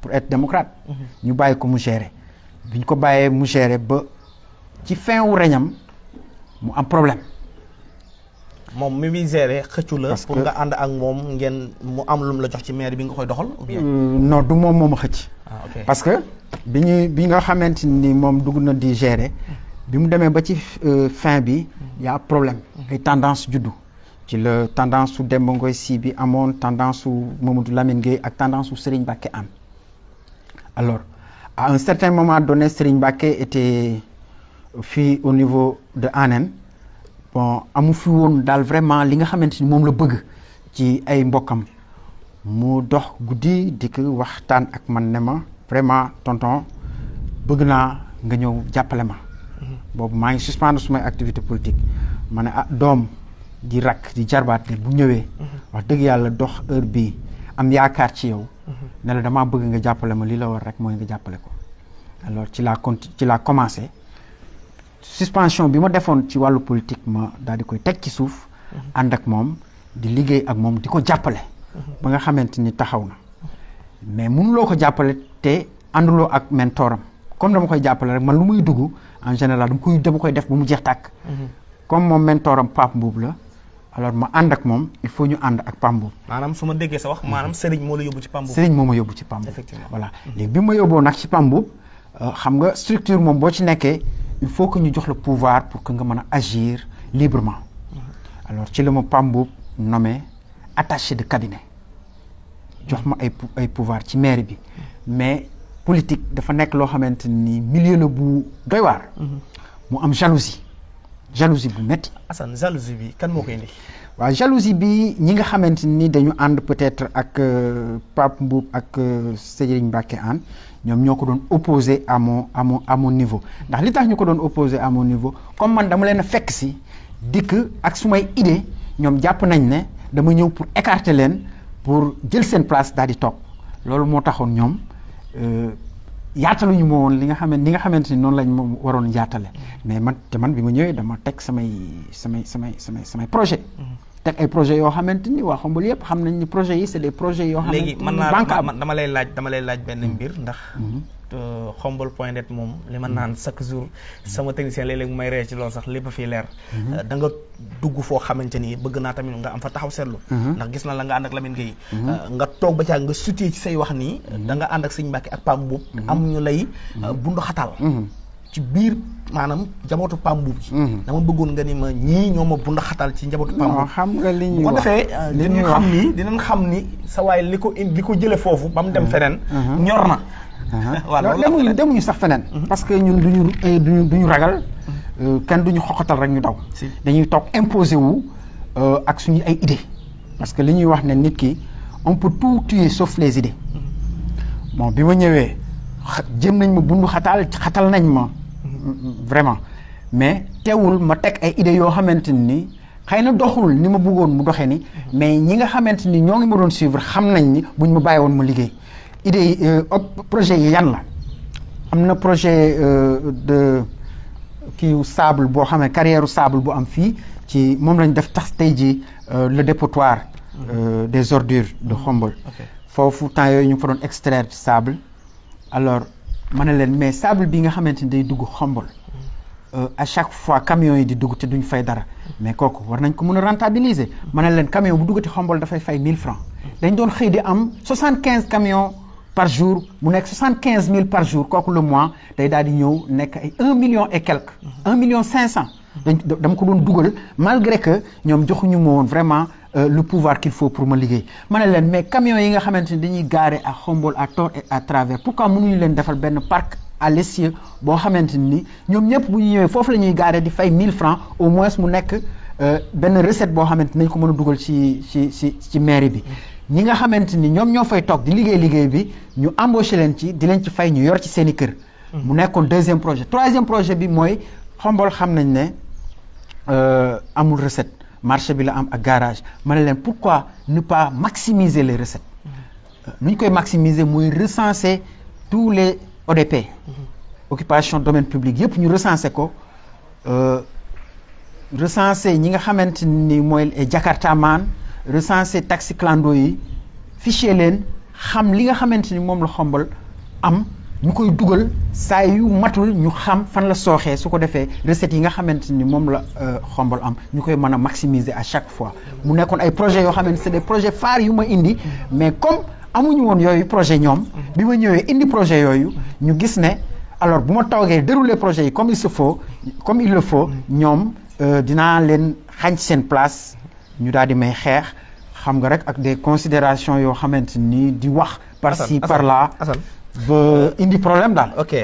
pour être démocrate. ñu bàyyi ko mu gérer bi ñu ko bàyyee mu gérer ba ci fin wu reñam mu am problème. moom mi muy gérer xëccu la. parce pour que nga ànd ak moom ngeen mu am lu mu la jox ci maire bi nga koy doxal. ou bien non du moom moo ma xëcc. ah ok parce que bi nga xamante ni moom dugg na di gérer bi mu demee ba ci fin bi y a problème ay tendance juddu ci la tendance su Demba Ngoy Sy bi amoon tendance su Mamadou Lamine Gueye ak tendance su Serigne Mbacké Anne. Alors à un certain moment donné Serigne Mbacké était fii au niveau de Anen bon amu fi woon daal vraiment li nga xamante ni moom la bëgg ci ay mbokkam mu dox guddi di ko waxtaan ak man ne ma vraiment tonton bëgg naa nga ñëw jàppale ma. boobu maa ngi suspendre sumay activité politique ma ne ah doom di rakk di jarbaat bu ñëwee. wax dëgg yàlla dox heure bii am yaakaar ci yow. ne la damaa bëgg nga jàppale ma li la war rek mooy nga jàppale ko. alors ci laa commencé suspension bi ma defoon ci wàllu politique ma daal di koy teg ci suuf. ànd ak moom di liggéey ak moom di ko jàppale. ba nga xamante ni taxaw na mais mënuloo ko jàppale te ànduloo ak mentoram comme dama koy jàppale rek man lu muy dugg en général dama koy def ba mu jeex tàkk. comme moom mentoram Pape Mboup la alors ma ànd ak moom il faut ñu ànd ak Pape Mboup. maanaam su ma déggee sa wax maanaam Serigne moo la yóbbu ci Pape Mboup. Serigne moo ma yóbbu ci Pape Mboup. effectivement voilà léegi bi ma yóbboo nag ci Pape Mboup xam nga structure moom boo ci nekkee il faut que ñu jox la pouvoir pour que nga mën a agir librement. alors ci la ma Pape Mboup nommé attaché de cabinet jox ma ay pouvoir ci mairie bi mais politique dafa nekk loo xamante ni milieu la bu doy waar. mu am jalousie bu metti. Assane jalousie bi kan moo koy indi. waaw jalousie bi ñi nga xamante ni dañu ànd peut-être ak Pape Mboup ak Serigne Mbacké Anne ñoom ñoo ko doon opposé à mon niveau ndax li tax ñu ko doon opposé à mon niveau comme man dama leen a fekk si dikk ak sumay idée ñoom jàpp nañ ne dama ñëw pour écarter leen pour jël seen place daal di toog loolu moo taxoon ñoom yaataluñu ma woon li nga xamante ni noonu lañ ma waroon yaatale mais man bi ma ñëwee dama teg samay projet teg ay projet yoo xamante ni waa Xombol yëpp xam nañ ni projet yi c'est des projets yoo xamante ni léegi dama lay laaj benn mbir ndax Xombol.net moom li ma naan chaque jour sama technicien léeg-léeg mu may ree ci loolu sax lépp fii leer da nga dugg foo xamante ni bëgg naa tamit nga am fa taxaw seetlu ndax gis na la nga ànd ak Lamine Gueye nga toog ba caag nga sutee ci say wax nii da nga ànd ak Serigne Mbacké ak Pape Mboup am ñu lay bundu xatal ci biir maanaam njabootu Pape Mboup ji dama bëggoon nga ni ma ñii ñoo ma bundu xatal ci njabootu Pape Mboup xam nga li ñuy bu ko wax defee dinañ xam ni sa waay li ko jële foofu ba mu dem feneen ñor na waaw demuñu sax feneen parce que ñun duñu ragal kenn duñu xoxatal rek ñu daw dañuy toog imposé wu ak suñu ay idées parce que li ñuy wax ne nit ki on peut tout tuer sauf les idées bon bi ma ñëwee jëm nañ ma bundu xatal nañ ma vraiment mais teewul ma teg ay idées yoo xamante ni xëy na doxul ni ma bëggoon mu doxee ni mais ñi nga xamante ni ñoo ngi ma doon suivre xam nañ ni buñ ma bàyyi woon ma liggéey idée yi projet yi yan la am na projet de kii sable boo xam ne carrière sable bu am fii ci moom lañ def tax tey ji le dépotoir des ordures de Xombol foofu temps yooyu ñu fa doon extraire sable alors ma ne leen mais sable bi nga xamante ni day dugg Xombol à chaque fois camions yi di dugg te duñ fay dara mais kooku war nañ ko mën a rentabiliser ma ne leen camion bu duggati Xombol dafay fay 1000 francs dañ doon xëy di am 75 camions par jour mu nekk 75 000 par jour kooku le mois day daal di ñëw nekk ay 1 million et quelque 1 million 500 dama ko doon dugal malgré que ñoom joxuñu ma woon vraiment le pouvoir qu'il faut pour ma liggéey ma ne leen mais camions yi nga xamante ni dañuy garer à Xombol à tort et à travers pourquoi mënuñu leen defal benn parc à l'essieu boo xamante ni ñoom ñëpp bu ñu ñëwee foofu la ñuy garer di fay 1000 francs au moins mu nekk benn recette boo xamante ni nañ ko mën a dugal ci mairie bi ñi nga xamante ni ñoom ñoo fay toog di liggéey bi ñu embauché leen ci di leen ci fay ñu yor ci seen i kër mu nekkoon deuxième projet troisième projet bi mooy Xombol xam nañ ne amul recette marché bi la am ak garage ma ne leen pourquoi ne pas maximiser les recettes nu ñu koy maximiser mooy recenser tous les ODP occupation domaine public yëpp ñu recenser ko recenser ñi nga xamante ni mooy Jakarta man recenser taxi clando yi fichier leen xam li nga xamante ni moom la xombal am ñu koy dugal saa yu matul ñu xam fan la sooxee su ko defee recettes yi nga xamante ni moom la xombal am ñu koy mën a maximiser à chaque fois mu nekkoon ay projets yoo xamante c'est des projets phares yu ma indi mais comme amuñu woon yooyu projet ñoom bi ma ñëwee indi projet yooyu ñu gis ne alors bu ma toogee dérouler projet yi comme il le faut ñoom dinaa leen xañ seen place ñu daal di may xeex xam nga rek ak des considérations yoo xamante ni di wax par ci par là ba indi problème daal. ok